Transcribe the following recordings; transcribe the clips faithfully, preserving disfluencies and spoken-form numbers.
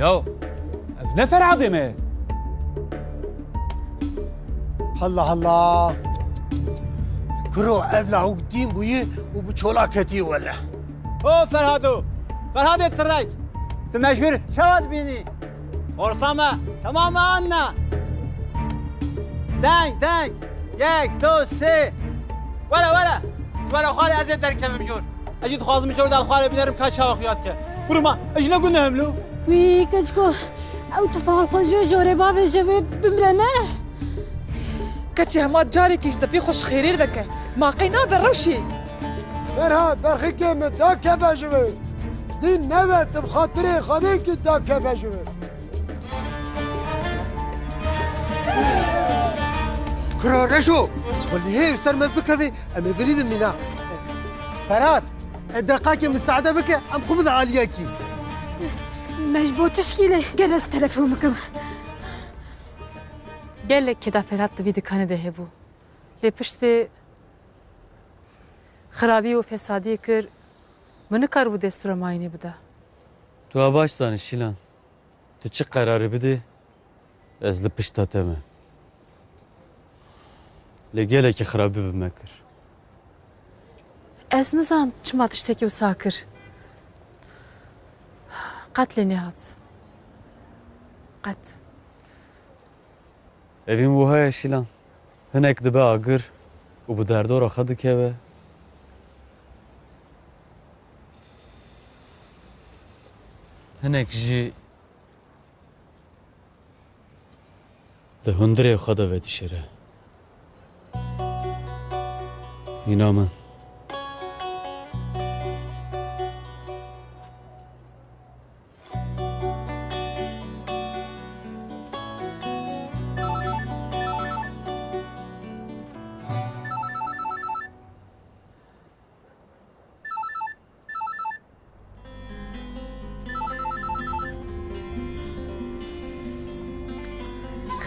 Yaw, ev ne Ferhadê me? Halla halla. Kuro, ev lahûk dîn bûyî û bi çola ketî wele. Ho Ferhado! Ferhadê tirek! Tu me ji wir çawa dibînî? Forsa me temam e an ne? Deng, deng! Yek, do, sê! Were, were! Were xwarê ez ê derkevim jor. Ez jî dixwazim jor de li xwarê binerim ka çawa xuya dike. Kuruma, ez jî ne gunehim lo. Wî keçko, ew tu fal xwe ji wê jorê bavêje wê bimre ne? Keçê hema carekî ji depî xwe ji xêrê veke. Ma qey nabe rewşê. Ferhat, berxikê min dakeve ji wê. Dîn nebe, tu bi xatirê Xwedê kî dakeve ji wê. Kuro Reşo, welî hê ser me bikevê, em ê birî dimîna. Ferhat, e deqakê misaade bike, em xwe bide aliyekî. Me ji bo tişkî lê gel ez telefon bikim. Gelek keda Ferhat di vî dikanê de hebû. Lê piştî xirabî û fesadiyê kir, min nikaribû dest û remayînê bida. Tu a baş zanî Şîlan. Tu çi qerarê bidê, ez li pişta te me. Lê gelekî xirabî bi me kir. Ez nizam çima tiştekî wisa kir. Qet lê nehat. Qet. Evîn wiha ye Şîlan. Hinek dibe agir û bi derdora xwe dikeve. Hinek jî di hundirê xwe de vedişêre. Mîna min.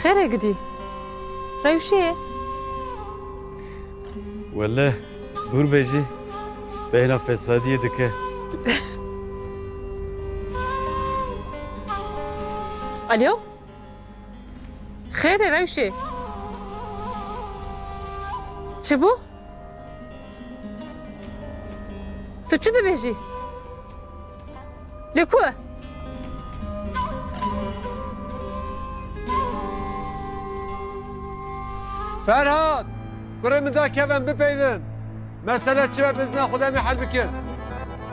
Xêr e gidî. Rewşê. Wele, dûr be jî. Beyna fesadiyê dike. Alo? Xêr e Rewşê? Çi bû? Tu çi dibêjî? Li ku? Ferhat! Kurê min da kevin bipeyvin. Mesele çi be bizna xwe demê hel bikin.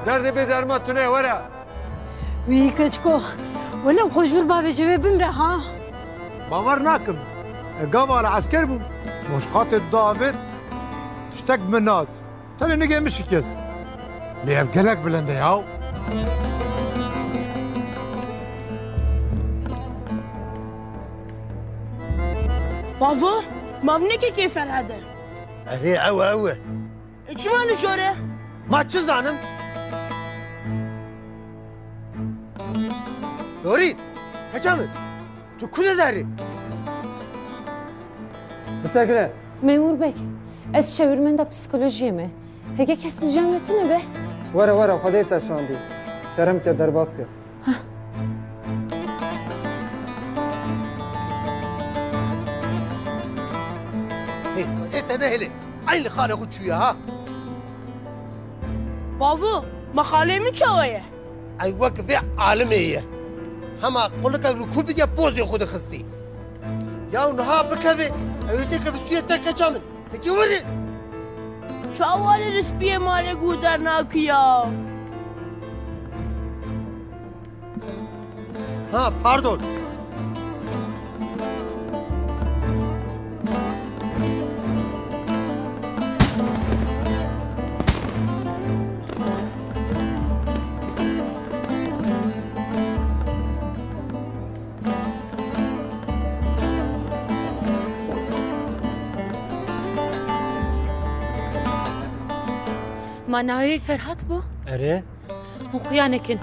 Derdê bê derman tune were. Wî keçko, wele xwe jûr bavêje wê bimre ha. Bawer nakim. E, gava li esker bûm. Moşqatê tu da avêt, tiştek bi min nat. Tenê nigê min şikest. Lê ev gelek bilind e yaw. Bavo, mavnekekê Ferhad e. Erê, ew e, ew e. E, çima li jor e? Ma çi zanim? Dorî, keça min, tu ku de derî? Bisekine. Memûr Beg, ez çevirmenda psîkolojiyê me. Heke kes li cem we tune be? Were, were, Xwedê te şandî. Kerem ke, derbas ke. Hey, Xwedê te nehêle. Eyn li xalê xwe çûye ha. Bavo, ma xalê min çawa ye? Ey wek vê alimê ye. Hema qulikek li ku bidye pozê xwe dixistî. Ya niha bikeve, ew ê têkeve stûyê te keça min. Keçê were. Çawa lê li spiyê malê guh dernakî ya? Ha, pardon. Ma navê wî Ferhat bû? Erê. Hûn xuya nekin.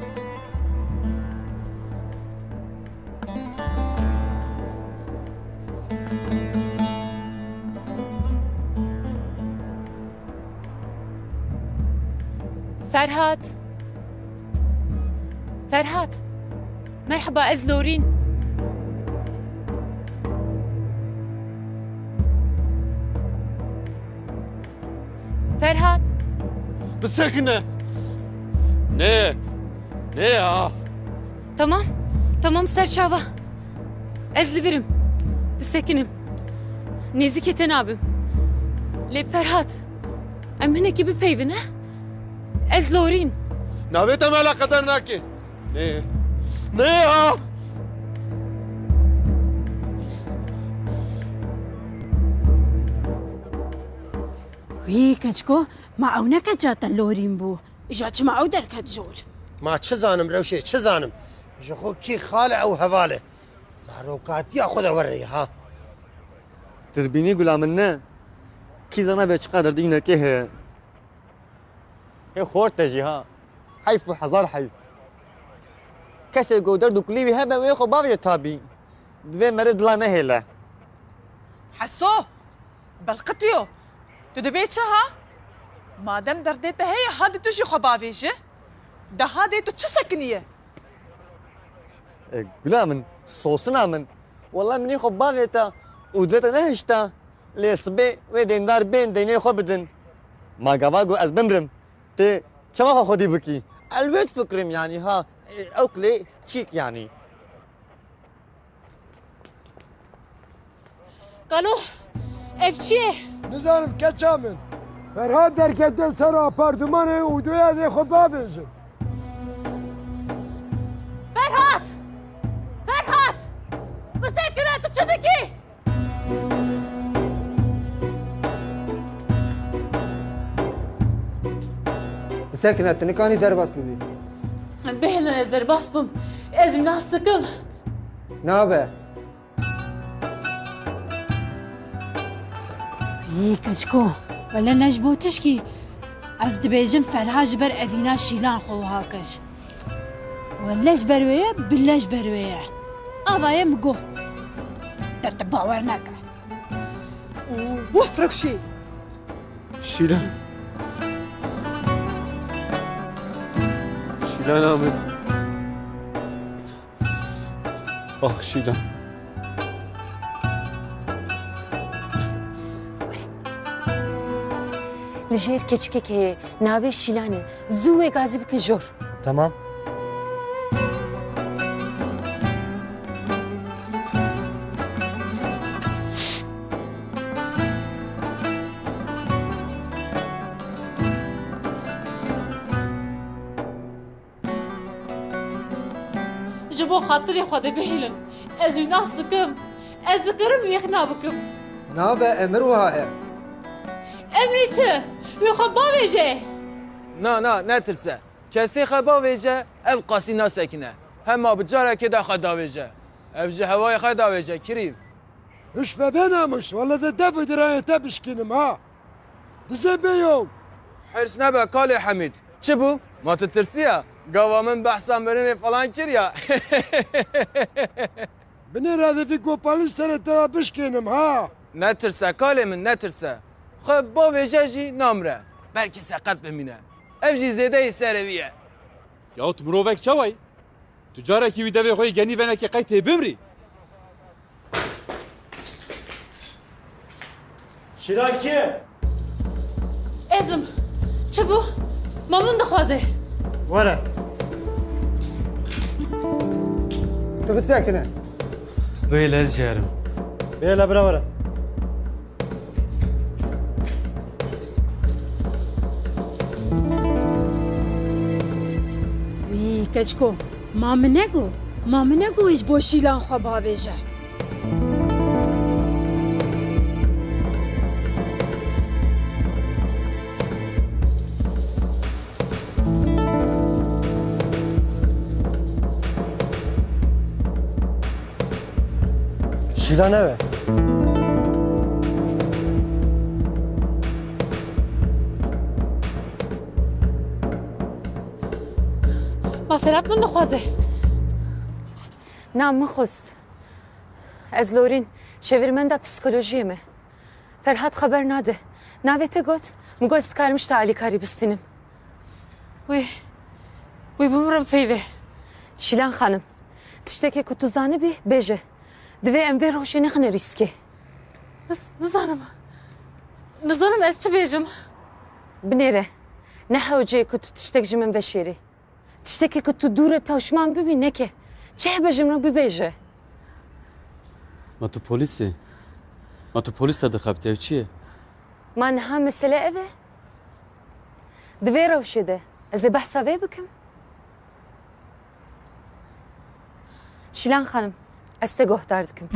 Ferhat. Ferhat. Merhaba, ez Lorîn. Ferhat. Bisekine. Ne? Ne ya? Tamam. Tamam, ser çava. Ez li vir im. Disekinim. Nêzîkê te nabim. Lê Ferhat, em hinekî bipeyvin, he? Ez Lorîn. Navê te me eleqedar nake. Ne? Ne ya? Wî keçko, ma ew ne keça te Lorîn bû? Îja çima ew derket jor? Ma çi zanim Rewşê, çi zanim? Ji xwe kî xal e ew heval e. Zarokatiya xwe de were ha. Tu dibînî gula min ne? Kî zana bê çiqadir dînekê heye. Hê xort te jî ha. Heyf û hezar heyf. Kesê ku derd û kulî wî hebe wê xwe bavêje tabî. Divê meriv dila nehêle. Heso! Belqitiyo! Tu dibê çi ha? Madem derdê te heye, hadê tu jî xwe bavêje. De hadê tu çi sekiniye? E, gula min, sosina min. Wela min ê xwe bavêta û divê te nehişta. Lê sibê wê dêndar bên deynê xwe bidin. Ma gava ku ez bimrim, tê çawa xwe xwedî bikî? Elbet fikrim yanî ha, ew kilê çîk yanî. Kalo, ev çi ye? Nizanim keça min. Ferhat derkete ser apartmanê û doya dê xwe bavêjin. Ferhat! Ferhat! Bisekine, tu çi dikî? Bisekine, tu nikanî derbas bibî. Bihêlin ez derbas bim. Ez wî nas dikim. Nabe. Yî keçko, wele ne ji bo tişkî. Ez dibêjim Ferha ji ber evîna Şîlan xwe wiha kir. Wele ji ber wê ye, bile ji ber wê ye. Ava ye min got. Te tu bawer neke. Û wif rikşî. Şîlan. Şîlan Amir. Ax Şîlan. Li jêr keçikek heye, navê Şîlan e. Zû wê gazî bikin jor. Tamam. Ji bo xatirê xwe de bihêlin. Ez wî nas dikim. Ez dikarim wî îqna bikim. Nabe emir wiha e. Emrî çi? Wî xwe bavêje. Na, na, netirse. Kesê xwe bavêje, ev qasî nasekine. Hema bi carekê de xwe davêje. Ev ji hewayê xwe davêje, kirîv. Hiş be bê namus, wele de dev û dirayê te bişkînim ha. Dizê bêyo. Hirs nebe kalê Hemîd. Çi bû? Ma tu tirsiya? Gava min behsa mirinê falan kiriya. Binêre vê vî gopalî serê te de bişkênim ha. Netirse kalê min, netirse. Xwe bavêje jî namire. Belkî seqet bimîne. Ev jî zêdeyî serê wî ye. Ya tu mirovek çawa yî? Tu carekî wî devê xwe yê genî venekê qey tê bimrî? Şîran kî ye? Ez im. Çi bû? Ma min dixwaze. Were. Tu bisekine. Bêle ez jî herim. Bêle bira were. Wî keçko, ma min negot, ma min negot ji bo Şîlan xwe bavêje. Şîlan ev e. Ma Ferhat min dixwaze. Na, min xwest. Ez Lorîn, çevirmenda psîkolojiyê me. Ferhat xeber nade. Navê te got, min got ez dikarim ji te alîkarî bistînim. Wî, wî bi min re bipeyve. Şîlan xanim, Tiştekê ku tu zanibî, bêje. Divê em vê rewşê nexine rîskê. Niz-, nizanim. Nizanim ez çi bêjim. Binêre. Ne hewce ye ku tu tiştek ji min veşêrî. Tiştekê ku tu dû re pewşiman bibî neke. Çi hebe ji min re bibêje. Ma tu polîs î? Ma tu polîsa dixebitî, ew çi ye? Ma niha mesele ev e? Di vê rewşê de ez ê behsa vê bikim? Şîlan xanim, ez te guhdar dikim.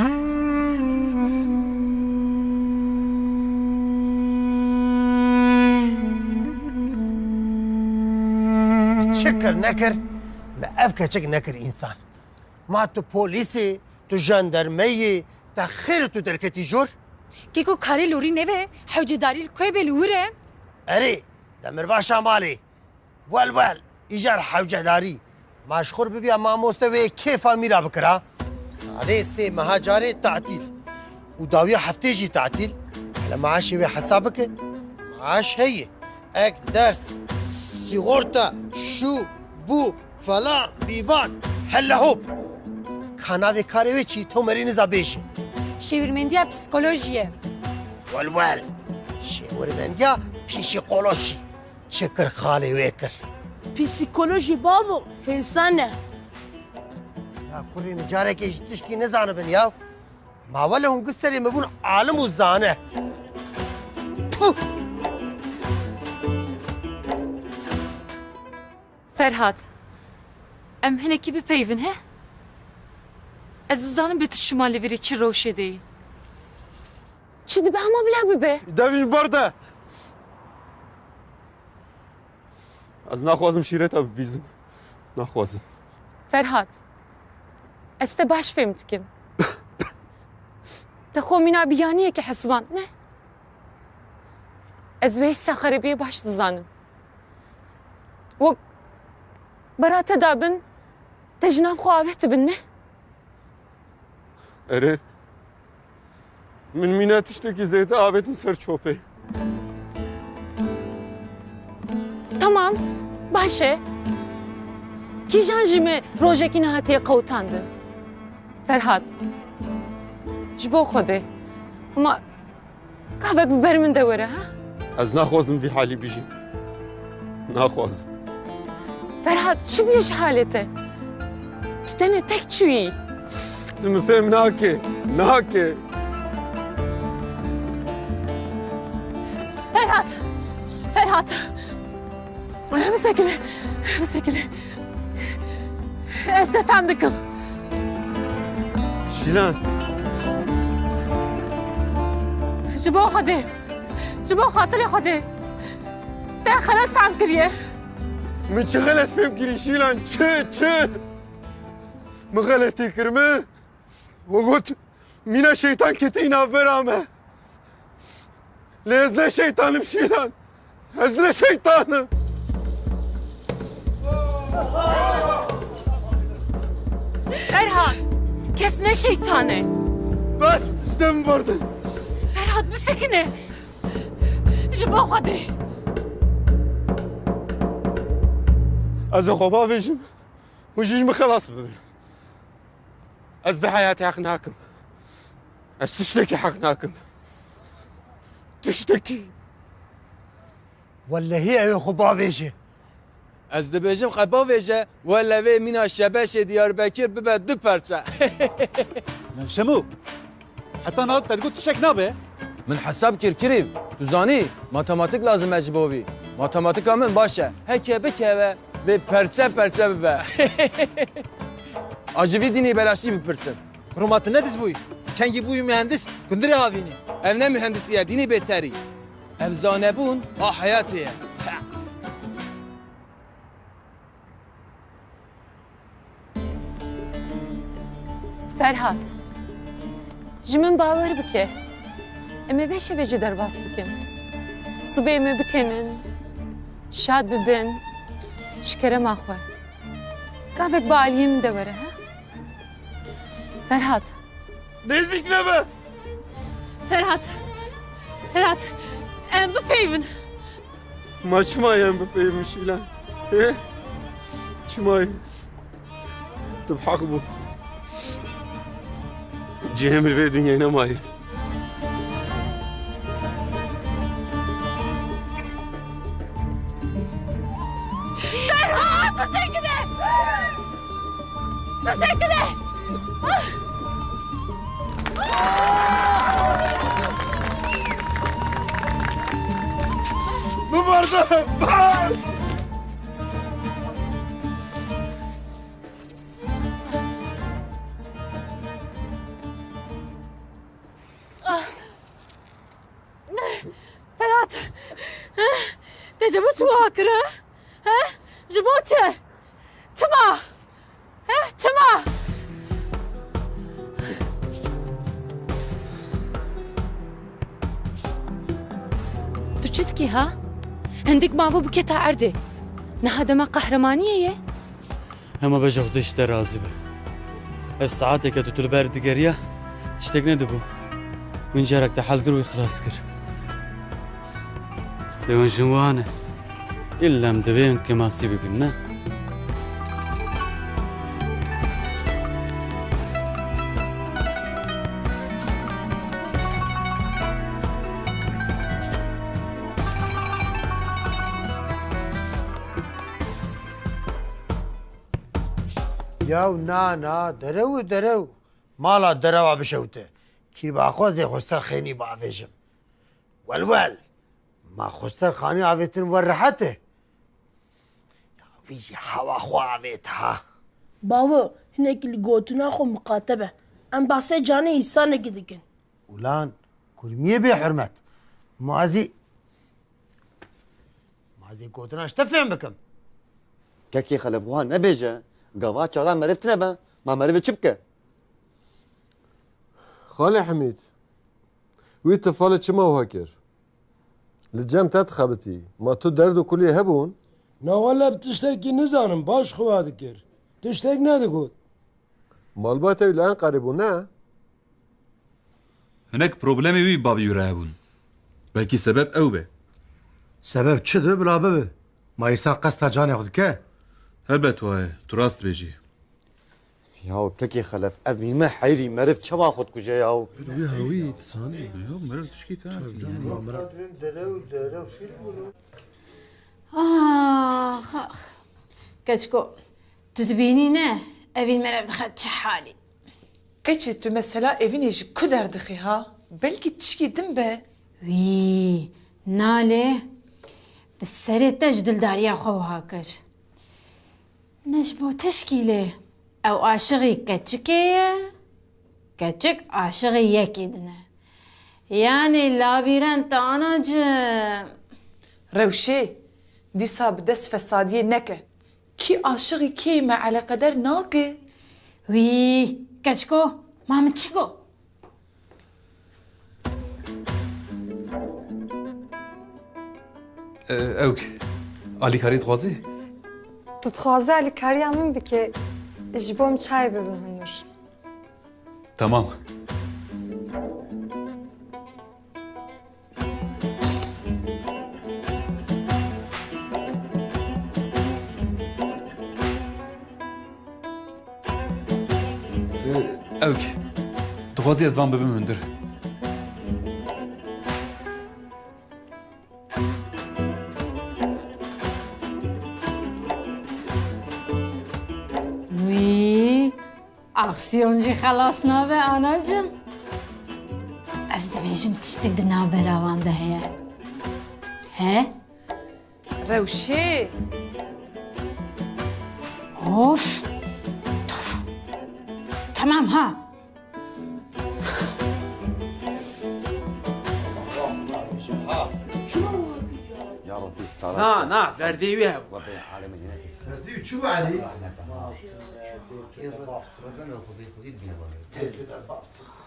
Çi kir nekir, me ev keçik nekir însan. Ma tu polîs î, tu jandarme yî, te xêr tu derketî jor? Keko karê lorî neve, hewcedarî li ku bê li wir e? Erê, demirbaşa malê. Wel wel, îcar hewcedarî. Ma ji xwe bibiya mamoste wê kêfa mîra bikira. Salê sê meha carê tatîl. Û dawiya heftê jî tatîl. Hele maaşê wê hesab bike. Maaş heye. Ek ders, sîgorta, şû, bû, falan, bîvan. Hele hop. Ka navê karê wê çi? Tomerî niza bêjî. Şêwirmendiya psîkolojî ye. Wel wel. Şêwirmendiya psîkolojî. Çi kir xalê wê kir? Psîkolojî bavo, hêsan e. Ya kurê min, carekê ji tişkî nizanibin ya. Ma wele hûn gi serê min bûn alim û zane. Puh! Ferhat, em hinekî bipeyvin, he? Ez nizanim bê tu çima li virî çi rewşê de yî. Çi dibe hema bila bibe. Devîn berde. Ez naxwazim şîreta bibîzim. Naxwazim. Ferhat, ez te baş fêm dikim. Te xwe mîna biyaniyekê hesiband, ne? Ez wê hîsa xeribiyê baş dizanim. Wek bera te dabin, te ji nav xwe avêtibin, ne? Erê. Min mîna tiştekî zêde avêtin ser çopê. Tamam, baş e. Kîjan ji me rojekî nehatiye qewitandin? Ferhat. Ji bo Xwedê. Hema Gavek bi ber min de were, ha? Ez naxwazim vî halî bijîm. Naxwazim. Ferhat, çi bûye ji halê te? Tu tenê tek çûyî. Tu min fêm nake. Nake. Ferhat! Ferhat! Bisekine, bisekine. Ez te fem dikim. Şîlan. Ji bo Xwedê, ji bo xatirê Xwedê. Te xelet fem kiriye. Min çi xelet fêm kirî Şîlan? Çi, çi? Min xeletî kir min? We got, mîna şeytan ketî navbera me. Lê ez ne şeytanim Şîlan. Ez ne şeytanim. Ferhat, kes ne şeytan e. Bes, tiştê min berdin. Ferhat, bisekine. Ji bo Xwedê. Ez ê xwe bavêjim. Hûn jî ji min xelas bibin. Ez vê heyatê heq nakim. Ez tiştekî heq nakim. Tiştekî. Wellehî ew ê xwe bavêje. Ez dibêjim xwe bavêje, wele vê mîna Şebeşê Diyarbekir bibe du perçe. Lan Şemo, heta niha te digot tiştek nabe? Min hesab kir kirîv. Tu zanî, matematik lazim e ji bo vî. Matematika min baş e. Heke bikeve, vê perçe perçe bibe. A ji vî dînê belaşî bipirsin. Roma tu ne diz bûyî? Kengî bûyî mühendis, gundirê havînî. Ev ne mühendisî ye, dînî bêterî. Ev zanebûn a heyatê ye. Ferhat, ji min bawer bike. Em ê vê şevê jî derbas bikin. Sibê me bikenin, şad bibin, ji kerema xwe. Gavek bi aliyê min de were, ha? Ferhat. Nêzîk nebe! Ferhat, Ferhat, em bipeyvin. Ma çima em bipeyvin Şîlan? Ê? Çima ye? Tu bi heq bû. Cihê min vê dinyayê nemayê. Ferhat, tu sekine! Tu sekine! Bibarde! Ferhat, te ji bo çi wiha kir, he? He? Ji bo çi? Çima? He? Çima? Tu çi dikî, ha? Hindik mabû biketa erdê. Niha dema qehremaniyê ye. Hema beja Xwedê ji te razî be. Ev saeteke tu, tu li ber digeriya, tiştek nedibû. Min carek te hel kir, wî xilas kir. Lê hûn jin wan e. Îlla em divê hûn kêmasî bibin, ne? Yaw na na, derew û derew. Mala derewa bişewte. Kîrba xwe zê xwe ser xênî biavêjim. Welwel. Ma xwe ser xanî avêtin wer rehet e. Ya wî jî hewa xwe avêt ha. Bavo, hinekî li gotina xwe miqate be. Em behsê canê însanekî dikin. Ulan, kurmiyê bê hurmet. Ma ez ê, ma ez ê gotina ji te fêm bikim. Kekê Xelef, wiha nebêje. Gava çara meriv tune be. Ma merivê çi bike? Xalê Hemîd, wî tifalê çima wiha kir? Li cem te dixebitî. Ma tu derd û kulî hebûn? Na wele bi tiştekî nizanim, baş xwe dikir. Tiştek nedigot. Malbata wî li Enqerê bû, ne? Hinek problemê wî bavî wî re hebûn. Belkî sebeb ew be. Sebeb çi di bila bibe? Ma însan qesta canê xwe dike? Helbet waye, tu rast dibêjî. Yaw kekê Xelef, ev mîme heyrî meriv çawa xwe dikuje yaw? Wî hewî disanî. Yo, meriv tişkî te. Ax, ax. Keçko, tu dibînî ne, evîn meriv dixe çi halî? Keçê tu mesela evînê ji ku derdixî ha? Belkî tişkî din be? Wî, nalê, bi serê te ji dildariya xwe wiha kir. Ne ji bo tişkî lê. Ew aşiqî keçikê ye, keçik aşiqî yekî din e. Yanî labîrent e anacim. Rewşê, dîsa bi dest fesadiyê neke. Kî aşiqî kê me eleqeder nake. Wî, keçiko, ma min çi got? E, ewk, alîkarî dixwazî? Tu dixwazî alîkariya min bike, ji bo min çayê bibe hundir. Tamam. Ewk, dixwazî ez van bibim hundir. Wî, aksiyon jî xelas nabe anacim. Ez dibêjim tiştek di navbera wan de heye. He? Rewşê. Of. Tof. Tamam ha. Ya Rabbi, stara. Na, na, berdê wî hev. Rabbi alemê neyse. Berdê wî çi were?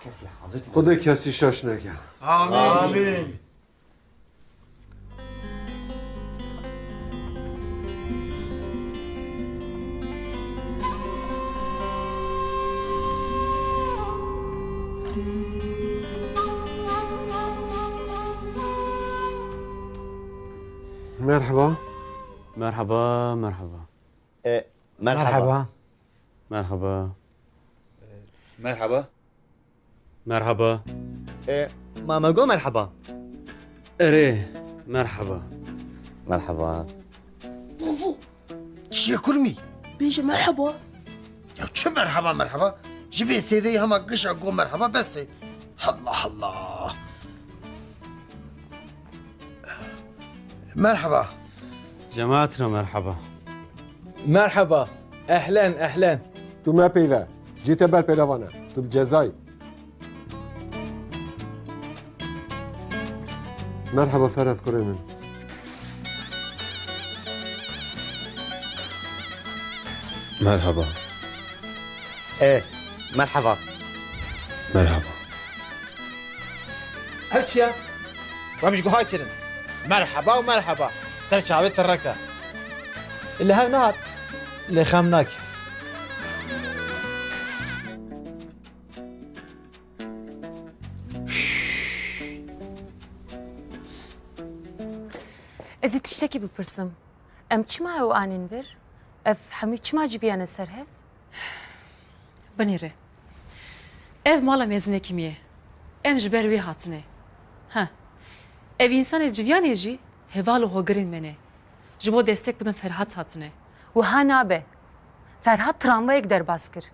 Kesî hazir. Xwedê kesî şaş neke. Amin. Amin. Merhaba. Merhaba, merhaba. E, merhaba. Merhaba. Merhaba. Merhaba. Merhaba. E, Mamago merhaba. Erê, merhaba. Merhaba. Çi ye kurmî? Bêje merhaba. Ya çi merhaba merhaba? Ji vê sêdeyî hema gişa go merhaba bes e. Allah Allah. Merhaba. Cemaat re merhaba. Merhaba. Ehlen, ehlen. Tu mepeyve. Cî te ber pêlevan e. Tu bi cezayî. Merhaba Ferhat kurê min. Merhaba. E, merhaba. Merhaba. Ev çi ye? We min ji guha kirin. Merhaba û merhaba. Ser çavê tirrek e. Li hev nehat. Lê xem nake. Ez ê tiştekî bipirsim. Em çima ew anîn vir? Ev hemû çima civiyane ser hev? Binêre. Ev mala mezinekî me ye. Em ji ber wê hatine. Ha. Ev însanê civiyanê jî heval û hogirên me ne. Ji bo destek bidin Ferhat hatine. Wiha nabe. Ferhat tramvayek derbas kir.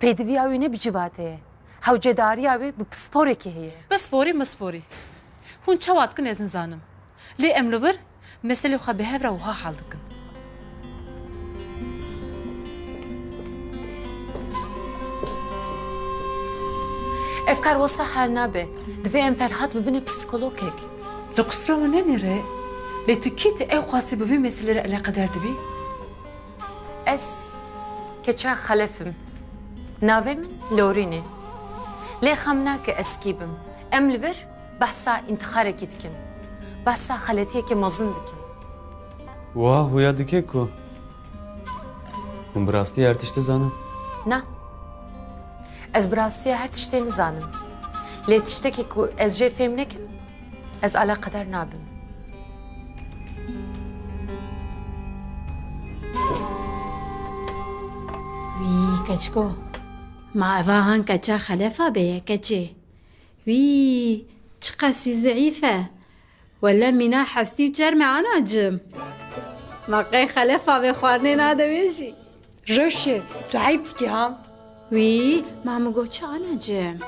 Pêdiviya wî ne bi civate ye. Hewcedariya wê bi pisporekê heye. Pisporî misporî. Hûn çawa dikin ez nizanim. Lê em li vir meselê xwe bi hev re wiha hal dikin. Ev kar wisa hal nabe. Divê em Ferhat bibine psîkologek. Li qusra min nenêre. Lê tu kî tu ew qasî bi vê meselê re eleqedar dibî? Ez keça Xelef im. Navê min Lorîn e. Lê xem nake ez kî bim. Em li vir behsa întixarekî dikin. Behsa xeletiyeke mezin dikin. Wiha hoya dike ku hûn bi rastî her tiştî zanin? Na. Ez bi rastiya her tiştê nizanim. Lê tiştekî ku ez jê fêm nekim, ez eleqedar nabim. Wî keçiko. Ma eva han keça Xelefa bê ye keçê. Wî, çiqasî zeîf e. Wele mîna hestî û çerm e anacim. Ma qey Xelefa vê xwarinê nade wê jî. Rewşê, tu eyb dikî ha? Wî, ma min got çi anacim?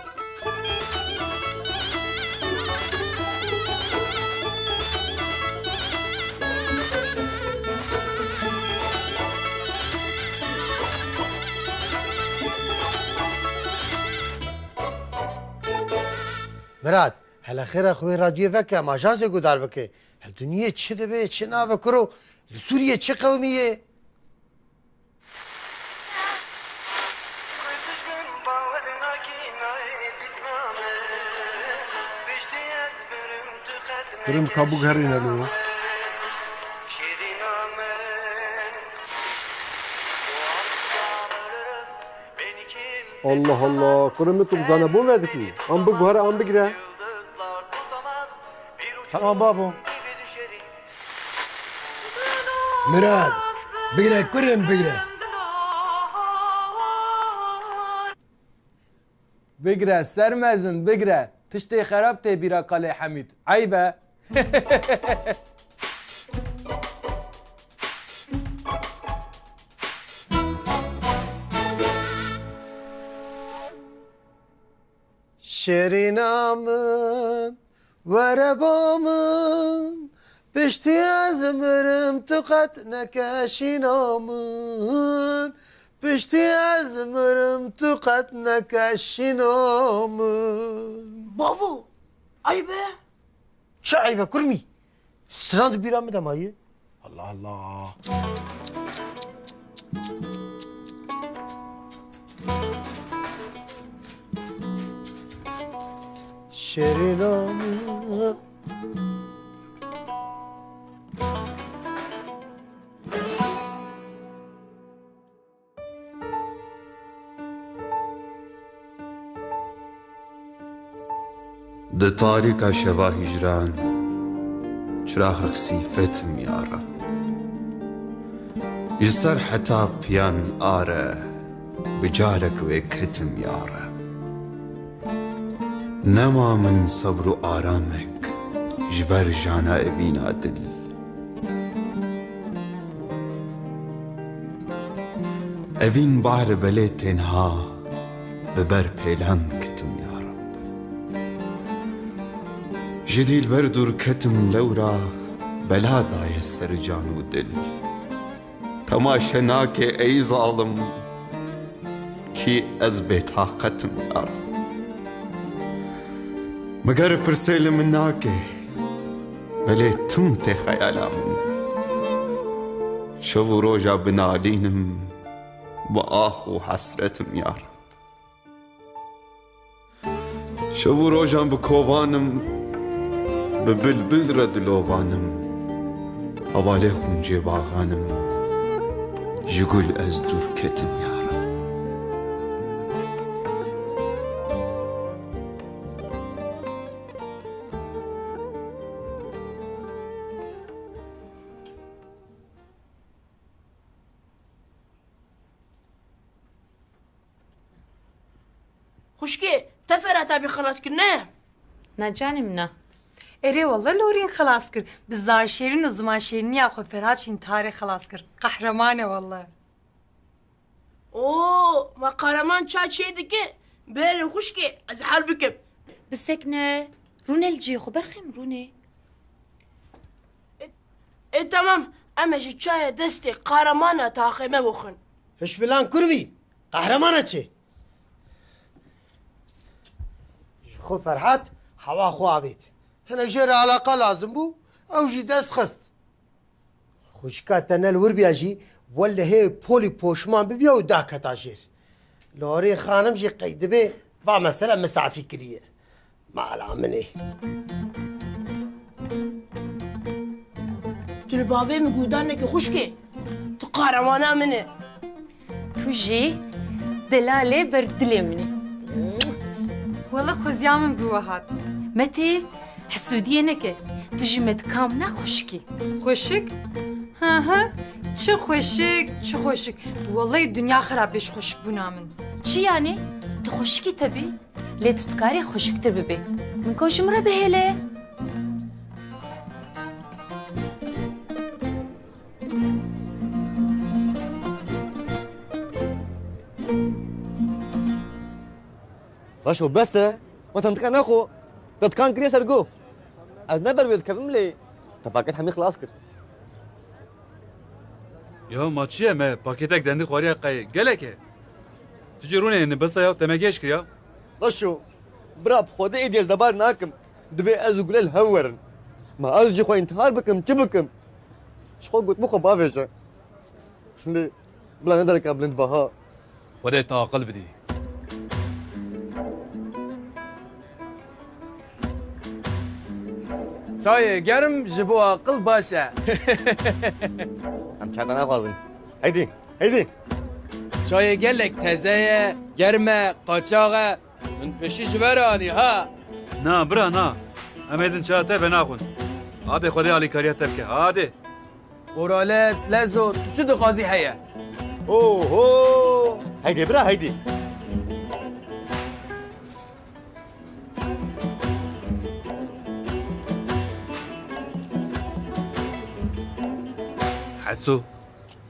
Mirat, hele xêra xwe wê radyoyê veke, em ajansê guhdar bike. Li Dûniyê çi dibe, çi nabe kuro? Li Sûriyê çi qewimî ye? Kurim ka biguherîne lo. Allah Allah, kurim tu bi zanebûn vedikî? An biguhere, an bigire. Tamam bavo. Mirad, bigire kurim, bigire. Bigire, sermezin, bigire. Tiştê xerab tê bîra Kalê Hemîd. Eyb e. Şêrîna min, were ba min, piştî ez mirim tu qet nekeşîna min, piştî ez mirim tu qet nekeşîna min. Bavo, eyb e? Çi eyb e kurmî? Stran di bîra min de maye. Allah Allah. Şêrîna min. Di tarîka şeva hîcran, çiraxek sîfetim yare. Ji ser heta piyan are, bi carek wê ketim yare. Nema min sebr û aramek ji ber jana evîna dil. Evîn bahr belê tênha bi ber pêlan ketim ya Reb. Ji dîlber dûr ketim lewra bela daye ser can û dil. Temaşe nake ey zalim, kî ez bêtaqet im ya Reb. Miger pirsê li min nake, belê tim tê xeyala min. Şev û roja bi nalîn im, bi ax û hesret im ya Reb. Şev û rojan bi kovan im, bi bilbil re dilovan im. Hevalê xuncê baxan im, ji gul ez dûr ketim ya Reb. Xwişkê, te Ferhat abî xelas kir, ne? Na canê min, na. Erê wele Lorîn xelas kir. Bi zar şêrîn û ziman şêrîniya xwe Ferhat ji întiharê xelas kir. Qehreman e wele. Oo, ma qehreman ça çê dike? Bêrê xwişkê, ez hel bikim. Bisekne, rûne li cihê xwe, berxem rûne. E, e, tamam, em ê ji çayê destê qehreman re taxê me bixwin. Hişmilan kur bî, qehreman e çê. Ji xwe Ferhat hewa xwe avêt. Hinek jê re eleqa lazim bû, ew jî dest xist. Xwişka te ne li wir biya jî, wellehê polî poşman bibiya û daketa jêr. Lorîn xanim jî qey dibê va mesele misafî kiriye. Mala min ê. Tu li bavê min guhdar neke xwişkê. Tu qehremana min î. Tu jî delalê ber dilê min î. Wele xweziya min bi we hat. Metê, hesûdiyê neke. Tu ji me dikam ne xwişkî. Xweşik? Hı hı. Çi xweşik, çi xweşik. Wellehî dinya xerab bê ji xweşikbûna min. Çi yanî? Tu xweşikî te bî? Lê tu dikarî xweşiktir bibî. Min got ji min re bihêle. Reşo bes e. Ma tendiqe nexwe. Te dikan kiriye ser go. Ez ne ber wê dikevim lê te paket hemî xilas kir. Ya ma çi ye, me paketek dendî xwariye qey gelek e. Tu jî rûnê nibisa ya, te me gêj kir ya. Reşo, bira bi Xwedê êdî ez lebar nakim. Divê ez û Gule li hev werin. Ma ez jî xwe întihar bikim, çi bikim? Ji xwe got min xwe bavêje. Lê bila ne dereka bilind baha. Xwedê te aqil bidî. Çayê germ ji bo aqil baş e. Em çay te naxwazin. Heydî, heydî. Çayê gelek teze ye, germ e, qaçax e. Min pêşî ji we re anî ha. Na, bira, na. Em êdin çaya te venaxwin. Adê Xwedê alîkariya te bike. Adê. Qoralet, lezo, tu çi dixwazî heye? Oho! Heydê bira, heydê. Heso,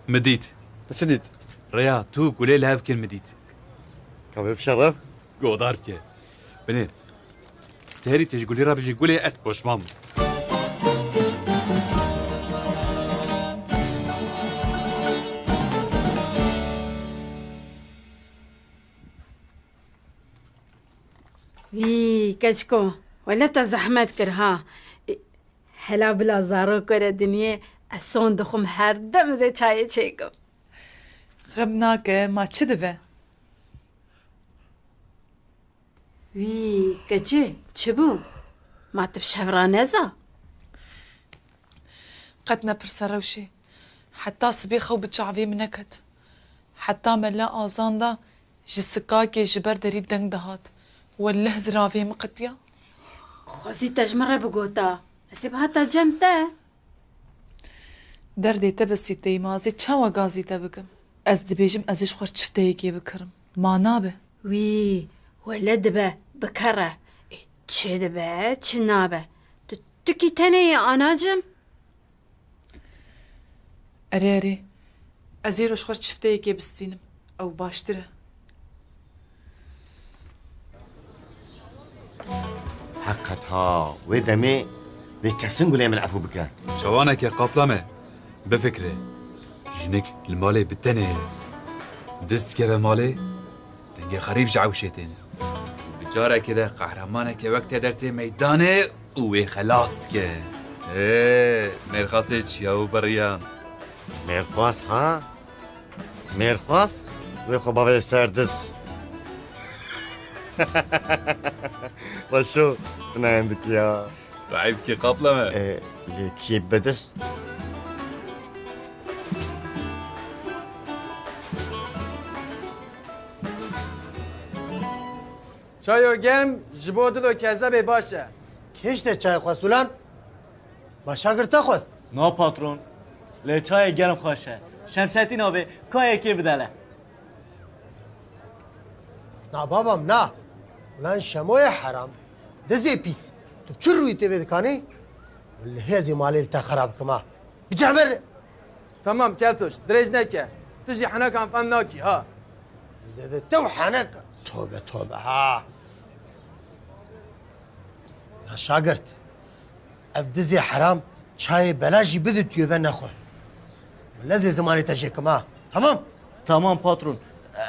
min dît. Tu çi dît? Rêya tu Gulê li hev kir min dît. Ka bi şeref. Godar bike. Binê. Tu herî tê ji Gulê re bijî, Gulê ez poşman bûm. Wî, keçko, wele te zehmet kir ha. Hela bila zarok were dinyê, ez son dixwim her dem zê çayê çêkim. Xem nake, ma çi dibe? Wî, keçê, çi bû? Ma tu bi şev raneza? Qet nepirse Rewşê. Heta sibê xew bi çavê min neket. Heta mela azan da ji sikakê ji ber derî deng dihat. Weleh ziravê min qetiya. Xwezî te ji min re bigota. Ez ê bihata cem te. Derdê te besî tey ma ez ê çawa gazî te bikim? Ez dibêjim ez ê ji xwe çifteyekê bikirim. Ma nabe? Wî, wele dibe, bikere. Ê, Çi dibe, çi nabe? Tu, tu kî tenê yî, anacim? Erê, erê. Ez ê roj xwe çifteyekê bistînim. Ew baştir e. Heqet ha, wê demê wê kesin gulê min efû bike. Çawaneke qaplame, bifikre. Jinik li malê bi tenê ye. Dest dikeve malê, dengê xerîb ji ewşê tên. Bi carekê de qehremaneke wek te dertê meydanê û wê xelas dike. Ê, mêrxasê çiya û biriyan. Mêrxas ha? Mêrxas wê xwe bavê ser diz. Başo, tu nayendikî ya. Tu eyb dikî qapleme. E, lê kî bedis? Çayo germ ji bo dil û kezebê baş e. Kê ji te çayê xwest ulan? Ma şagirta xwest? Na patron. Lê çayê germ xweş e. Şemsetîn abê, ka yekê bidele. Na babam na. Ulan şemoyê heram. Dizê pîs. Tu çi rûyî tê vê dikanê? Wellehî ez ê malê li te xerab kima. Bicemir! Tamam Keltoş, dirêj neke. Tu jî henekan fem nakî ha. Zêde tew henek. Tobe tobe ha. Ya şagirt, ev dizê heram çayê belaş jî bidi tu yê ve nexwe. Wele zê zimanê te jê kim ha. Tamam? Tamam patron.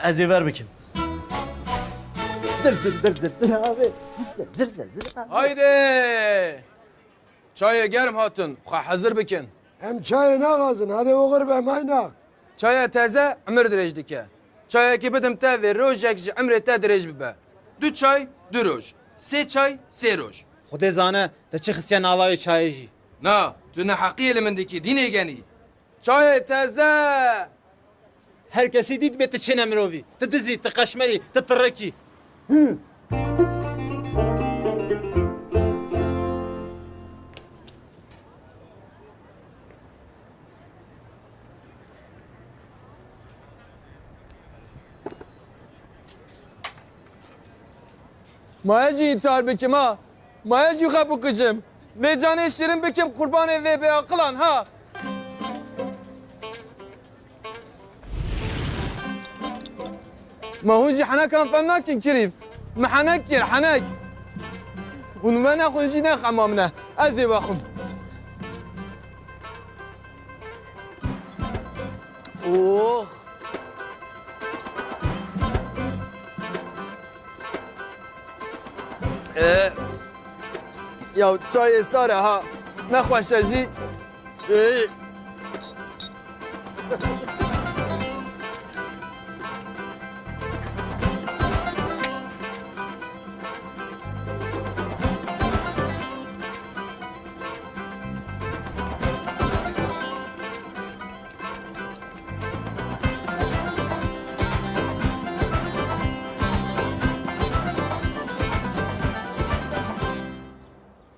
Ez ê ver bikim. Zir zir zir zir zir abi. Zir zir zir zir abi. Haydi! Çayê germ hatin, xwe hezir bikin. Em çayê naxwazin, hadi oxir be maynak. Çaya teze emir dirêj dike. Çayekî bidim te vê rojek ji emrê te dirêj bibe. Du çay, du roj. Sê çay, sê roj. Xwedê zane, te çi xistiye nava wê çayê jî. Na, tu neheqiyê li min dikî, dînê genî. Çayê teze! Her kesî dît bê tu çi ne mirovî. Tu dizî, tu qeşmerî, tu tirekî. Hı. Ma ez jî întihar bikim ha. Ma ez jî xwe bikujim. Vê canê şirin bikim qurbanê vê bêaqilan ha. Ma hûn jî henekan fem nakin kirîv. Min henek kir, henek. Hûn venexwin jî ne xema min e. Ez ê vexwim. Oh. Ee, ya çayê sar e ha. Nexweş e jî. Ee.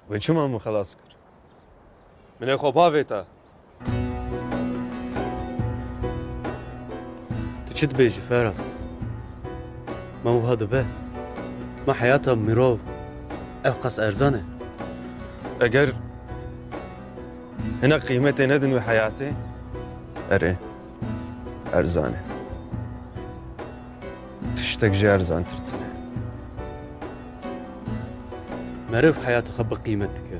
Wê çima min xelas kir? Min ê xwe bavêta. Tu çi dibêjî Ferhat? Ma wiha dibe? Ma heyata mirov ev qas erzan e? Eger hinek qîmetê nedin wê heyatê, erê, erzan e. Tiştek jî erzantir tune. Meriv heyata xwe bi qîmet dike.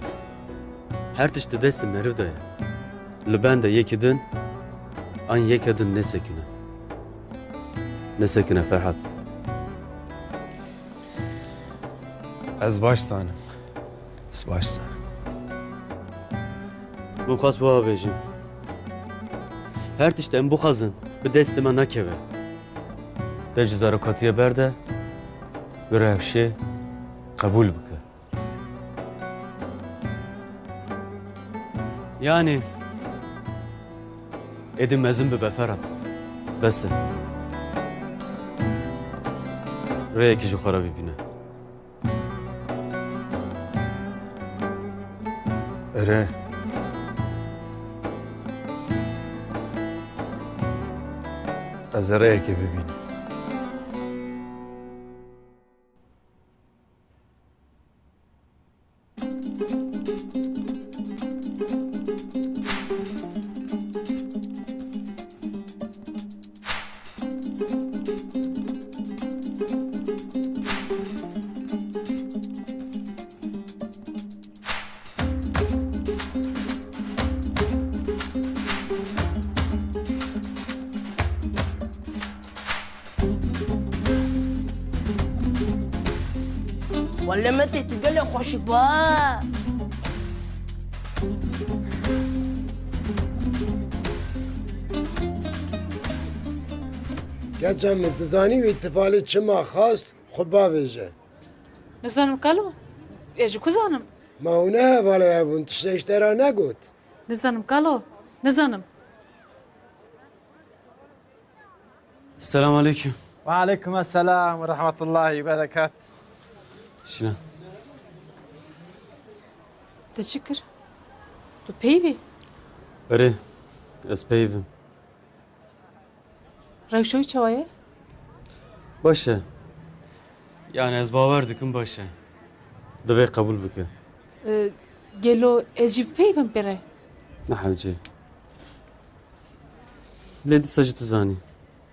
Her tişt di destê meriv de ye. Li benda yekî din an yeke din nêsekine. Nêsekine Ferhat. Ez baş zanim. Ez baş zanim. Min xwest wiha bêjim. Her tişt em bixwazin bi destê me nakeve. Dev ji zarokatiyê berde, bi rewşê qebûl bike. Yanî, êdî mezin bibe Ferhat. Bes e. Rêyekî ji xwe re bibîne. Erê. Ez ê rêyekê bibînim. Wele Metê, tu gelek xweş î ba. Keça min, tu zanî wî tifalê çima xwest xwe bavêje? Nizanim kalo. Ez ji ku zanim? Ma hûn ne hevalê hev bûn, tiştek ji te re negot? Nizanim kalo. Nizanim. Selam aleyküm. Ve aleyküm esselam ve rahmetullahi ve berekat. Şuna. Te çi kir? Tu peyvî? Erê, ez peyvim. Rewşa wî çawa ye? Baş e. Yani ez bawer dikim baş e. Divê qebûl bike. E, gelo ez jî bipeyvim pê re? Ne hewce. Lê dîsa jî tu zanî.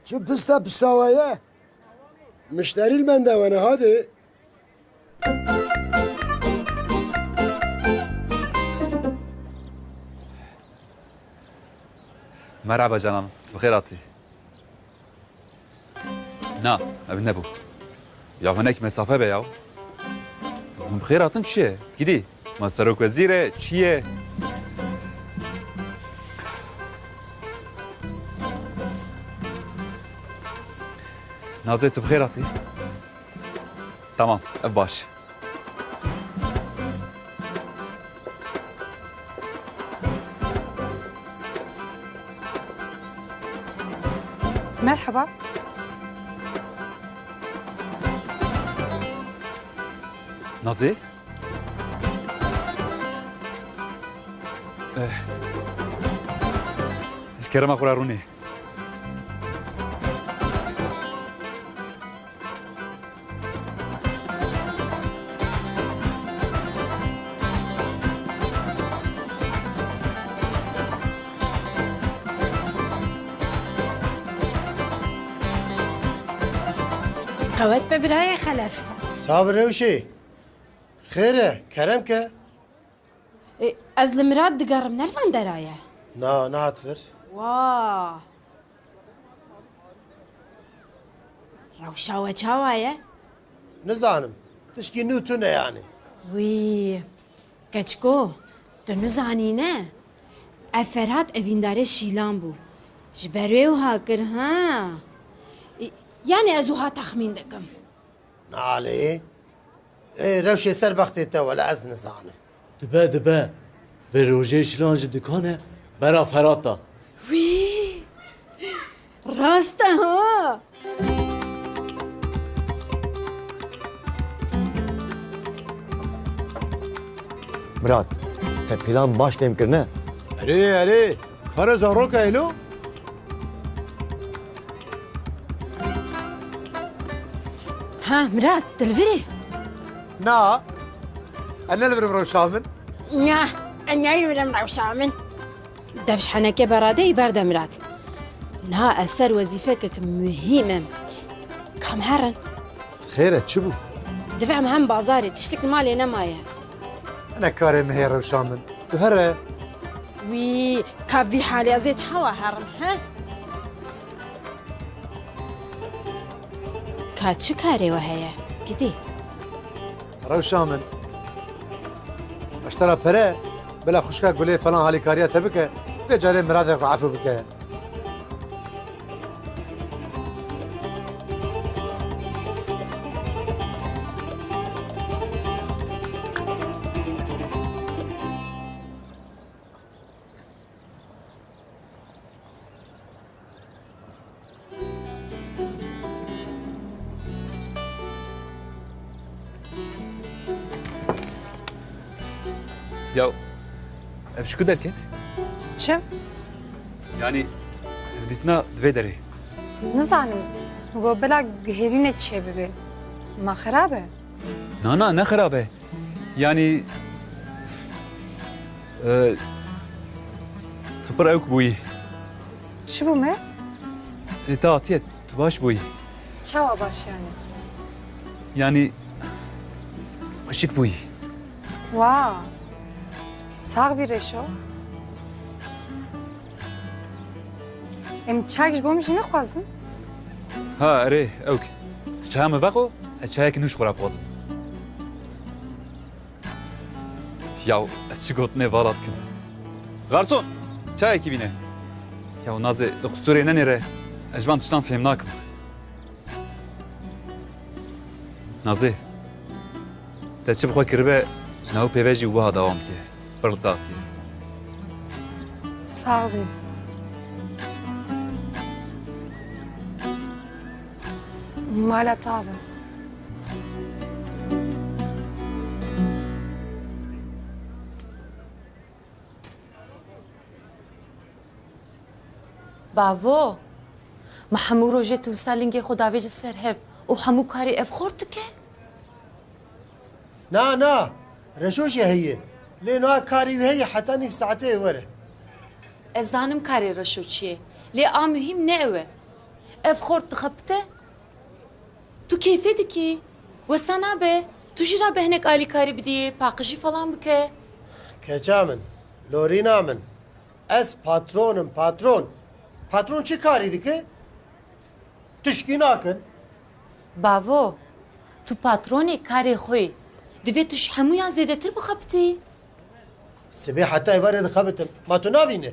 Çi pista pista we ye? Mişterî li benda we ne, hadi. Merhaba canan, tu bi xêr hatî. Na, ev nebû. Ya hinek mesafe be ya. Hûn bi xêr hatin çi ye? Gidî. Ma serokwezîr e, çi ye? Nazê, tu bi xêr hatî. Tamam, ev baş. Merhaba. Nazê? Eh. Ji kerema xwe re rûnê. Qewet be birayê Xelef. Sax be Rewşê. Xêr e, kerem ke. E, ez li Mirad digerim, ne li van dera ye? Na, nehat vir. Wa. Rewşa we çawa ye? Nizanim. Tişkî nû tune yani. Wî. Keçko, tu nizanî ne? Ev Ferhat evîndarê Şîlan bû. Ji ber wê wiha kir, ha? E, yani ez wiha texmîn dikim. Nalê. Ê, Rewşê ser bextê te wele ez nizanim. Dibe, dibe. Vê rojê Şilan ji dikane bera Ferata. Wî! Rast e ha! Mirat, te plan baş fêm kirine? Erê, erê. Kare zarok e elo? Ha, Mirat, tu li vir î? Na, ez ne li vir im Rewşa min. Na, ez ne li vir im Rewşa min. Dev ji henekê beradeyî berde Mirat. Niha ez ser wezîfekek muhîm im. Kam herin? Xêr e, çi bû? Divê em hem bazarê, tiştik li malê nemaye. Hene karê min heye Rewşa min. Tu here. Wî, ka vî halê ez ê çawa herim, he? Ka çi karê we heye? Gidî. Rewşa min. Ez ji te re pere, bila xwişka Gulê falan halîkariya te bike, vê carê Miradê xwe efû bike. Ya, ev ji ku derket? Çi? Yanî, dîtina li vê derê. Nizanim, min got bila guherînek çêbibe. Ma xirab e? Na, na, ne xirab e. Yanî, Ee, tu pir ewk bûyî. Çi bû me? Ê, te hatiye, tu baş bûyî. Çawa baş yani? Yani, xweşik bûyî. Wa, sax bî Reşo. Em çayek ji bo min jî nexwazin? Ha, erê, ewk. Tu çaya min vexwe, ez çayekî nû ji xwe re bixwazim. Yaw, ez çi gotinê vala dikim. Garson, çayekî bîne. Yaw, Nazê, li qusûrê nenêre, ez ji van tiştan fêm nakim. Nazê, te çi bi xwe kiribe, ji nav pê ve jî wiha dewam bike. Pir li te hatiye. Sax bî. Mala te ava. Bavo, ma hemû rojê tu wisa lingê xwe davêjî ser hev û hemû karî ev xort dike? Na, na, Reşo jî heye. Lê niha karê wî heye heta nîv saetê were. Ez zanim karê Reşo çi ye, lê a muhîm ne ew e. Ev xort dixebite, tu kêfê dikî. Wesa nabe, tu jî rabe hinek alîkarî bidî, paqijî falan bike. Keça min, lorîna min. Ez patron im, patron. Patron çi karî dike? Tişkî nakin. Bavo, tu patronê karê xwe yî. Divê tu ji hemûyan zêdetir bixebitî. Sibê heta êvarê dixebitim. Ma tu nabînî?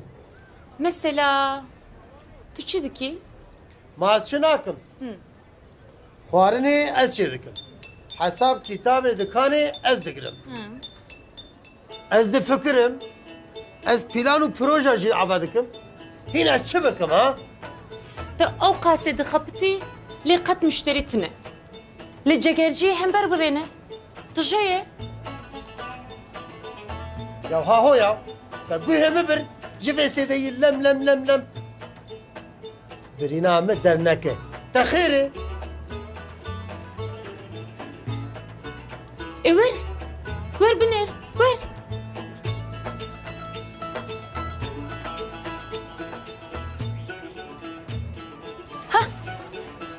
Mesela, tu çi dikî? Ma ez çi nakim? Hı. Xwarinê ez çêdikim. Hesab kitabê dikanê ez digirim. Hı. Ez difikirim. Ez plan û proje jî ava dikim. Hîn ez çi bikim, ha? Tu ew qasê dixebitî, lê qet muşterî tune. Li cegerciyê hember birêne. Tije ye. Ya ha ho ya. Te guhê min bir. Ji vê sêdeyî lem lem lem lem. Birîna min derneke. Te xêr e. E wer. Wer binêr. Wer. Ha.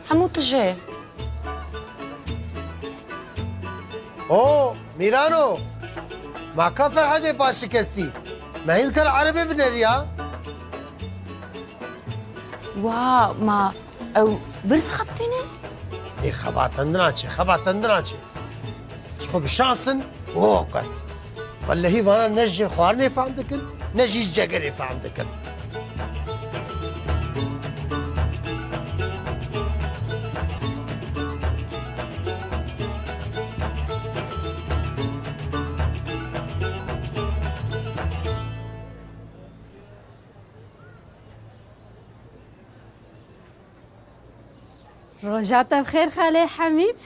Hemû tije ye. O, Mîrano. Ma ka Ferhadê pa şikestî. Me hîn kir erebê bineriya. Wa, ma ew vir dixebitînin? Ê xebatandina çi, xebatandina çi? Ji xwe bi şans in û ho kes. Wellehî vana ne ji xwarinê fehm dikin, ne jî ji cegerê fehm dikin. Roja te bi xêr Xalê Hemîd.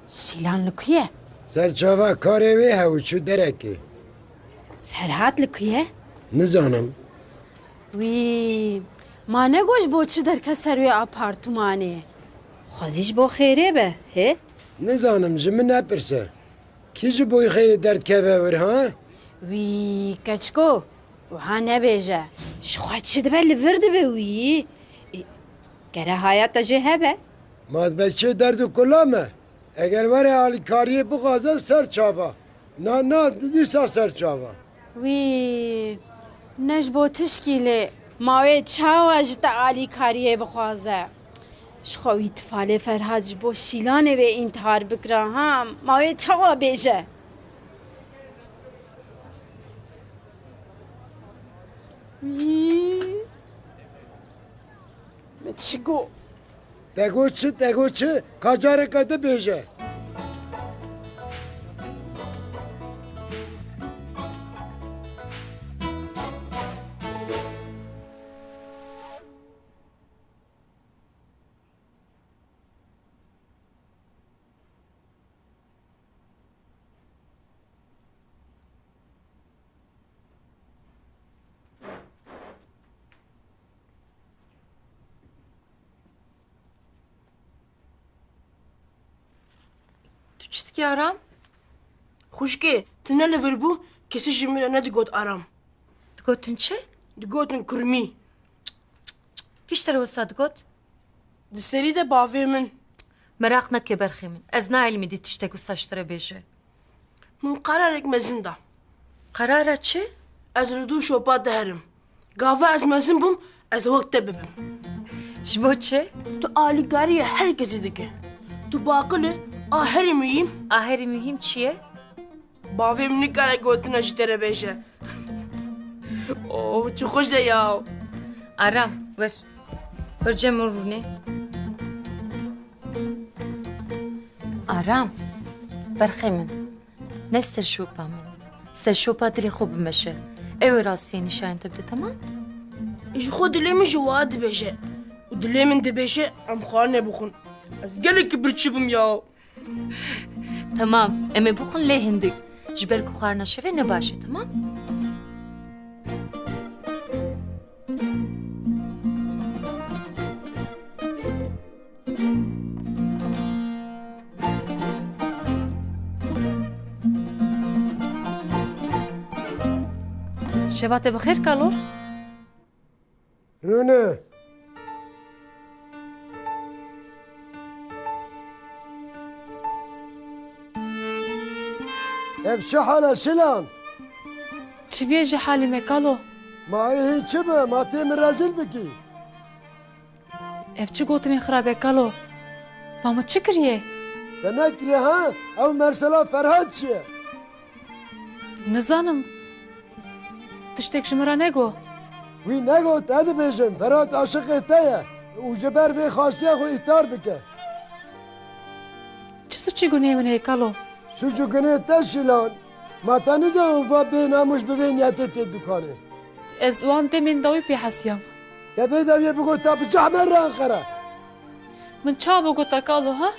Şîlan li ku ye? Serçava karê wê hew çû derekê. Ferhat li ku ye? Nizanim. Wî, ma negot ji bo çi derket ser wê apartmanê? Xwezî ji bo xêrê be, hê? Nizanim, ji min nepirse. Kî ji bo xêrê derdikeve wir, ha? Wî, keçiko, wiha nebêje. Ji xwe çi dibe li vir dibe wî. Ê, gere haya te jê hebe. Ma dibe çê derd û kula me? Eger were alîkariyê bixwaze ser çava. Na, na, dîsa ser çava. Wî, ne ji bo tişkî lê ma wê çawa ji te alîkariyê bixwaze? Ji xwe wî tifalê Ferhat ji bo Şîlanê wê întihar bikira, ha? Ma wê çawa bêje? Wî, me çi got? Te got çi, te got çi? Ka careke din bêje. Tu çi dikî Aram? Xwişkê, tu ne li vir bû, kesî ji min re nedigot Aram. Digotin çi? Digotin kurmî. Kî ji te re wisa digot? Di serî de bavê min. Meraq neke berxê min. Ez naelîmî dî tiştek wisa ji te re bêje. Min qerarek mezin da. Qerara çi? Ez li dû şopa diherim. Gava ez mezin bûm, ez wek te bibim. Ji bo çi? Tu alîkariyê her kesî dike. Tu baqil î, a herî muhîm. A herî muhîm çi ye? Bavê min nikare gotina ji te re bêje. Oh, çi xweş e ya. Aram, wir. Wir cem rûnê. Aram, berxê min. Ne ser şopa min. Ser şopa dilê xwe bimeşe. Ew ê rastiyê nîşanê te bide, temam? Ji xwe dilê min ji wa dibêje. Û dilê min dibêje em xwarinê bixwin. Ez gelekî birçî bûm ya. Temam, em ê bixwin lê hindik. Ji ber ku xwarina şevê ne baş e, temam? Şeva te bi xêr, kalo. Rûne. Ev çi hal e Şilan? Çi bê ji halî me kalo? Ma ê hîn çi be? Ma tê min rezîl bikî? Ev çi gotinên xirab e kalo? Ma min çi kiriye? Te nekiriye ha? Ew mesela Ferhat çi ye? Nizanim. Tiştek ji min re nego. Wî negot, ez dibêjim, Ferhat aşiqê te ye û ji ber vê xastiya xwe îhtar bike. Çi suçî gunê min heye kalo? Suç û gunê te Şîlan. Ma te nizanim va bênamûs bi vê niyetê tê dukanê. Ez wan demên dawî pê hesiyam. Te vê dawiyê bigota bi cah me re Enqere. Min çawa bigota kalo, ha?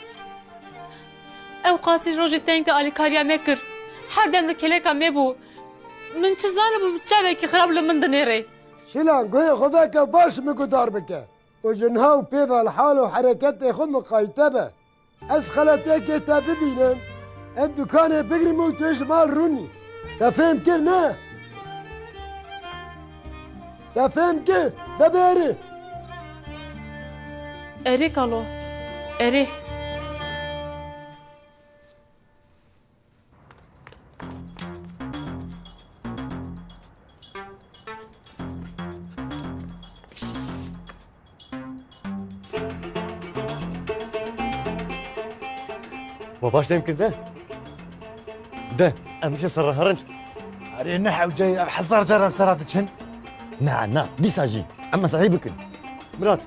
Ew qasî rojê teng de alîkariya me kir. Her dem li kêleka me bû. Min çi zanibû çavekî xirab li min dinêrê. Şîlan, guhê xwe veke baş min guhdar bike. Û ji niha û pê ve li hal û hereketê xwe miqayîte be. Ez xeletiyekê te bibînim, em dukanê bigrim û tu ji mal rûnî. Te fêm kir ne? Te fêm kir, de bêrî. Erê kalo, erê. We baş dem kir de. De, em dîsa serre herin. Erê ne hewce, ev hezar car em sera diçin. Na, na, dîsa jî. Em mesahî bikin. Mirat,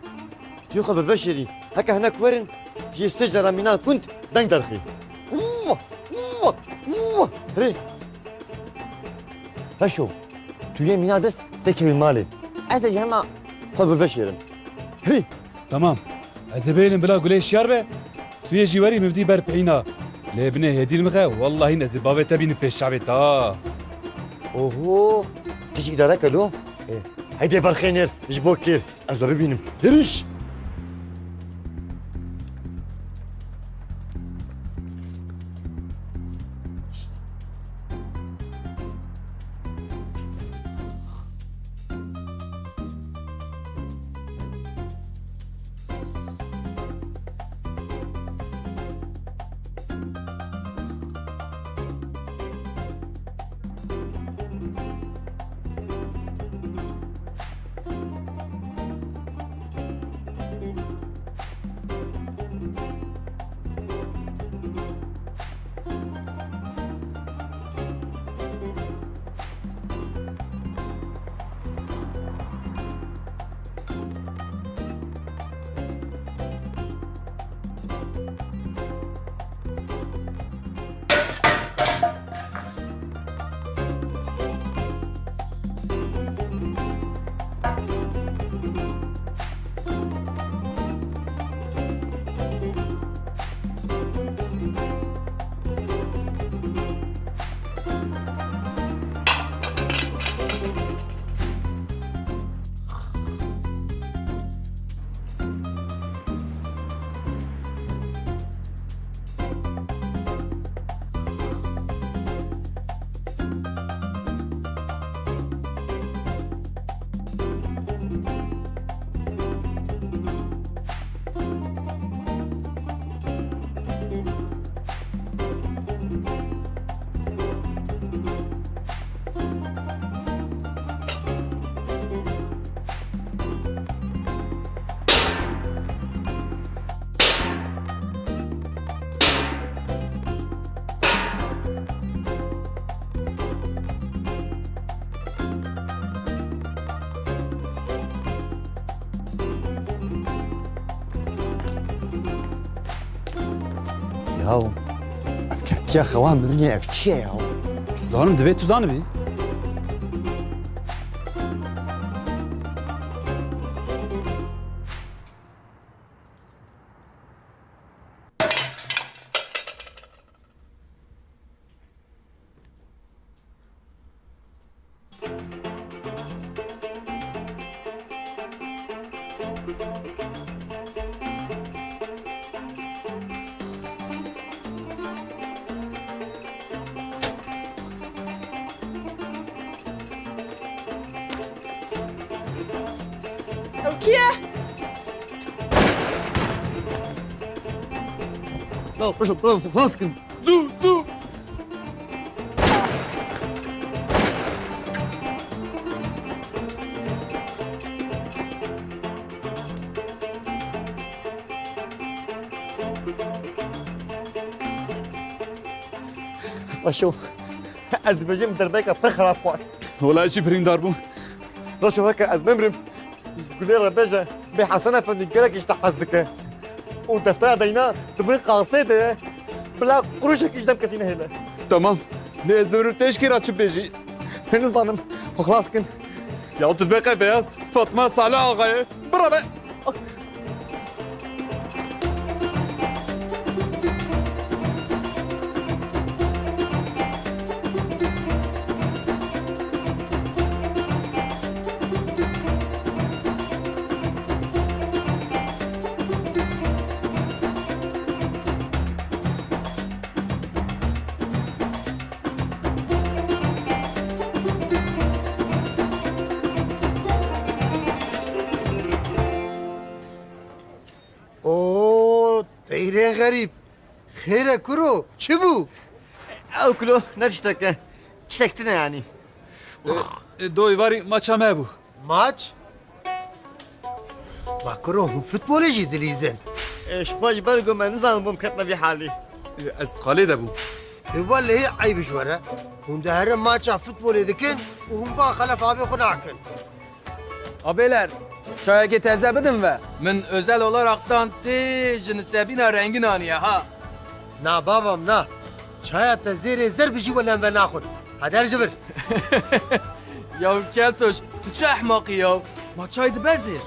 tu xwe bi veşêrî. Heke hinek werin, tu yê sê cara mîna kund deng derxî. Hê. Reşo, tu yê mîna dest tekevî malê. Ez ê ji hema xwe bi veşêrim. Hî. Tamam. Ez ê bêlim bila gulê şiyar be. Tu yê jî werî min bidî ber peyna. Lê binê hêdî li min xe, wellahî ez ê bavê te bînim pêş çavê ta. Oho. Tu jî îdare ke lo. E, heydê berxê nêr ji bo kêr. Ez we bibînim. Hêrîş! Yaw, ev ketiya xewa mirinê ev çi ye yaw? Zanim divê tu zanibî. Ew kî ye? La, paşa, bravo, xlas kin. Zû, zû. Paşo, ez dibêjim derbeka pir xerab xwar. Wela ez jî birîndar bûm. Paşo, weke ez bimrim. Gulê re bêje, bê Hesen Efendî gelek ji te hez dike. Û deftera deyna di bin kaxisê de ye. Bila quruşekî ji dem kesî nehêle. Tamam. Lê ez li vir te ji kê re çi bêjî? Nizanim. Xwe xilas kin. Ya tu beqe beyaz. Fatma Salih Axa ye. Bira be. Oo, teyrên xerîb. Xêr e kuro, çi bû? Ew kilo ne tiştek e. Çiçek tune yanî. E, e, doyê varî maça me bû. Maç? Ma kuro, hûn futbolê jî dilîzin. E, ji xwe ji ber ku me nizanim bûm ketime vî halî. E, ez di qalê de bûm. E, welehî eyb ji we re. Hûn diherin maça futbolê dikin û hûn van xelef avê xwe nakin. Abeyler, çayekê teze bidin ve. Min özel olaraktan tê ji Nisebîna rengin aniye ha. Na babam na. Çaya te zêrê zer bijî welen ve naxwin. Heder ji vir. Ya Keltoş, tu çi ehmaqî ya? Ma çay dibe zêr.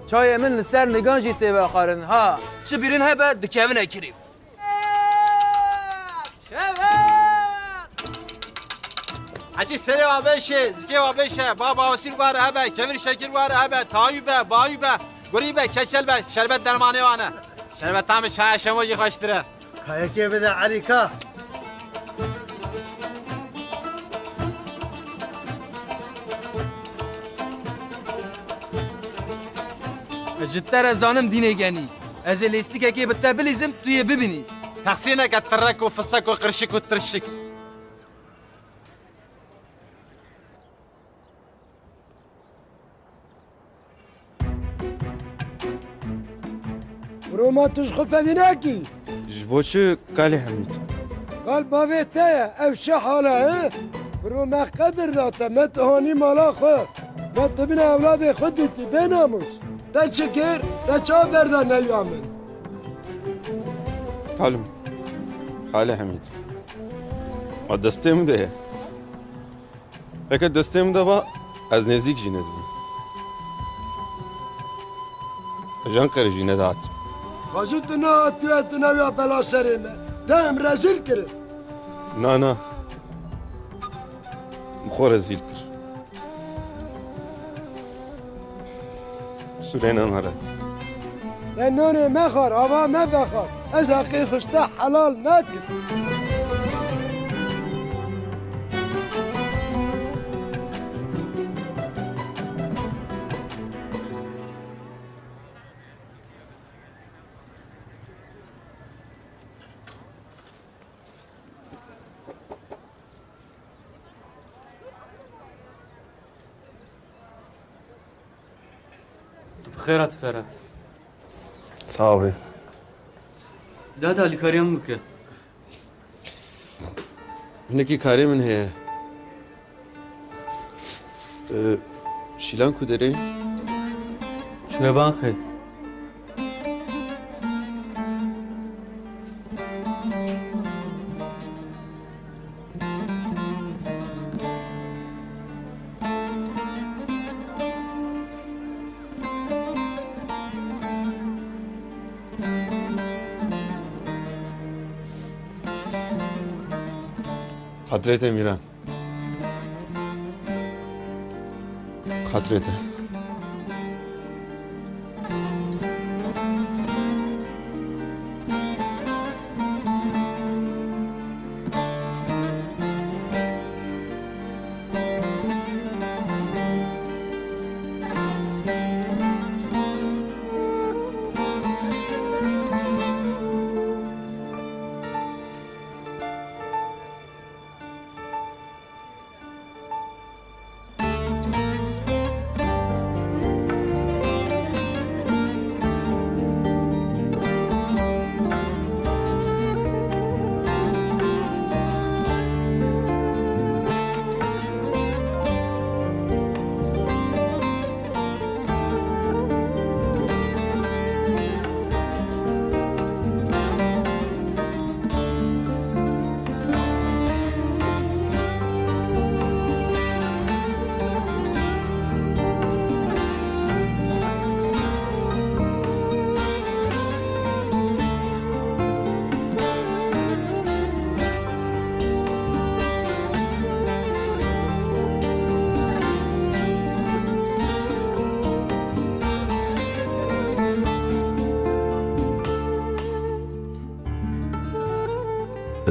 Çayê min li ser nigan jî tê vexwarin ha. Çi bîrin hebe dikevine kirî. Şevket! Hecî serê wa beşe, zikê wa beşe, baba osîr ware hebe, kevir şekir ware hebe, tayû be, bayû be, gurî be, keçel be, şerbet dermanê wane. Şerbeta min çaya şemo jî xweştir e. Kayekê bide Elî ka. Ez ji te re zanim dînê genî. Ez ê lêstikekê bi te bilîzim, tu yê bibînî. Texsîneke tirek û fisek û qirşik û tirşik. Roma tu ji xwe fedî nakî. Ji bo çi Kalê Hemîd? Kal bavê te ye, ev çi hala he? Roma qedir da te, me tu hanî mala xwe. Me tu bîne ewladê xwe dîtî, bê namûs. Te çi kir? Te çawa berda neya min? Kalim, Kalê Hemîd. Ma destê min de ye. Heke destê min de ba, ez nêzîk jî nedibim. Ji Enqerê jî nedihatim. Xwezû tu nehatiye, tu newiya bela serê me. Te em rezîl kirin. Na, na. Min xwe rezîl kir. Sûrê nemere. Me nonê mexwar, ava me vexwar. Ez heqê xwe ji te helal nakim. Tu bi xêr hatî Ferhat. Sağ ol. Da da alîkariya min bike. Hinekî karê min heye. Ee, Şîlan ku derê? Çûye banxê. Xatirê te Mîran. Xatirê te.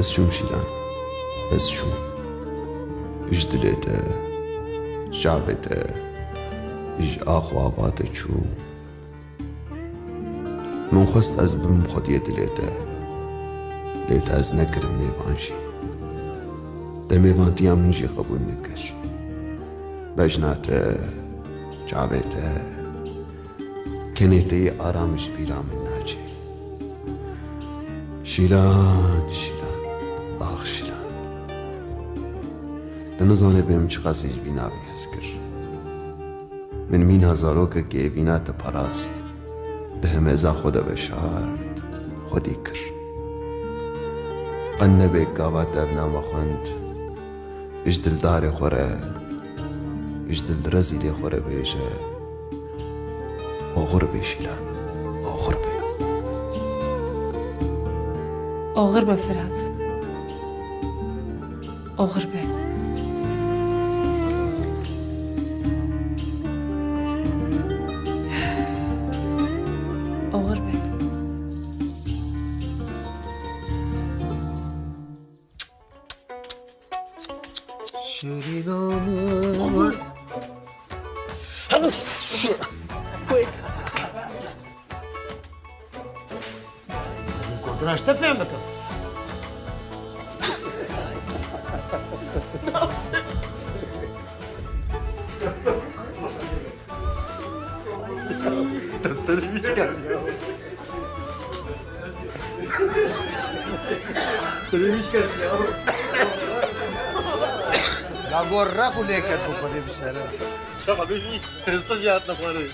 Ez çûm Şîlan, ez çûm. Ji dilê te, ji çavê te, ji ax û ava te çûm. Min xwest ez bibim xwediyê dilê te, lê te ez nekirim mêvan jî. Te mêvantiya min jî qebûl nekir. Bejna te, çavê te, kenê te yê aram ji bîra min naçê. Şîlan, Şîlan, ax Şîlan. Tu nizanê bê min çiqasî ji bîna vê hez kir. Min mîna zarokekê vîna te parast, di hemeza xwe de veşart, xwedî kir. Qe nebe gava te ev name xwend, ji dildarê xwe re, ji dilrezîlê xwe re bêje, oxir be Şîlan, oxir be. Oxir be Firat. Oxir be. Oxir be. Şêrîna min. Gotina ji te fêm bikim. Te serê wî şikand ya. Serê wî şikand ya. Ya gor req û lê ket ku Xwedê bişere. Çaxê wî hêsta jî hatine xwarê.